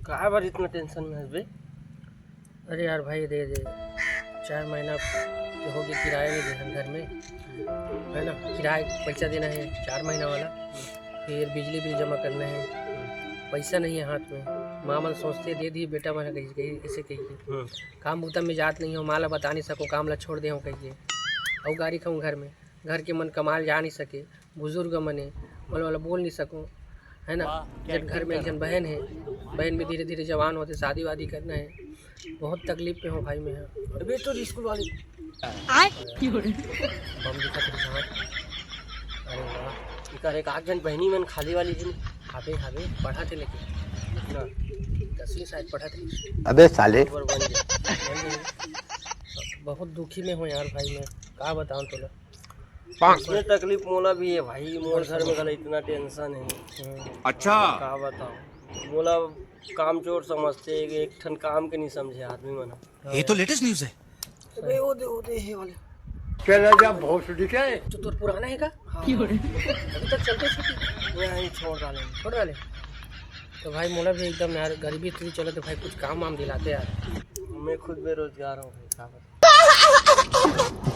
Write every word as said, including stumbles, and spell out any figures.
का बर इतना टेंशन में हस बे? अरे यार भाई, दे दे, चार महीना के हो गए, किराया नहीं दे हम घर में, है ना? किराया पैसा देना है चार महीना वाला, फिर बिजली बिल जमा करना है, पैसा नहीं है हाथ में। माँ मन सोचते दे दी बेटा मन कही, कही ऐसे कही के। हम्म। काम बुता में जात नहीं हो, माँ ला बता नहीं सको, काम ला छोड़ दे हो कहिए। अउ गारी खाऊँ घर में, घर के मन कमाल जा नहीं सके, बुजुर्ग मन हे, बोले वाला बोल नहीं सको, है ना? वाह, क्या जब घर में एक जन बहन है, बहन भी धीरे धीरे जवान होते, शादी वादी करना है, बहुत तकलीफ में हो भाई मैं। अबे तो स्कूल वाले आय? बम दिखा तेरे साथ। अरे वाह, इकर एक आध जन बहनी मन खाली वाली दिन। हाबे हाबे पढ़ा थे लेकिन ना, दसवीं शायद पढ़ा थे। अबे साले। ऊपर बन गया। बन गया। बहुत दुखी में हो यार भाई मैं, का बताऊँ तोला। इसमें तकलीफ मोला भी है भाई, मोर घर में घला इतना टेंशन है। हम्म। अच्छा। का बताऊँ, मोला कामचोर समझते, एक ठन काम के नहीं समझे आदमी मन। ये तो लेटेस्ट न्यूज़ है। अबे वो दे, वो दे, ये वाले। चला जा भोसड़ी के। तो तोर पुराना है का? हाँ। अभी तक चलते थे कि? मैं यहीं छोड़ डाले। छोड़ डाले? तो भाई मोला भी एकदम यार गरीबी इतनी चले तो भाई कुछ काम वाम दिलाते यार। मैं खुद बेरोजगार हूँ भाई, का बताऊँ?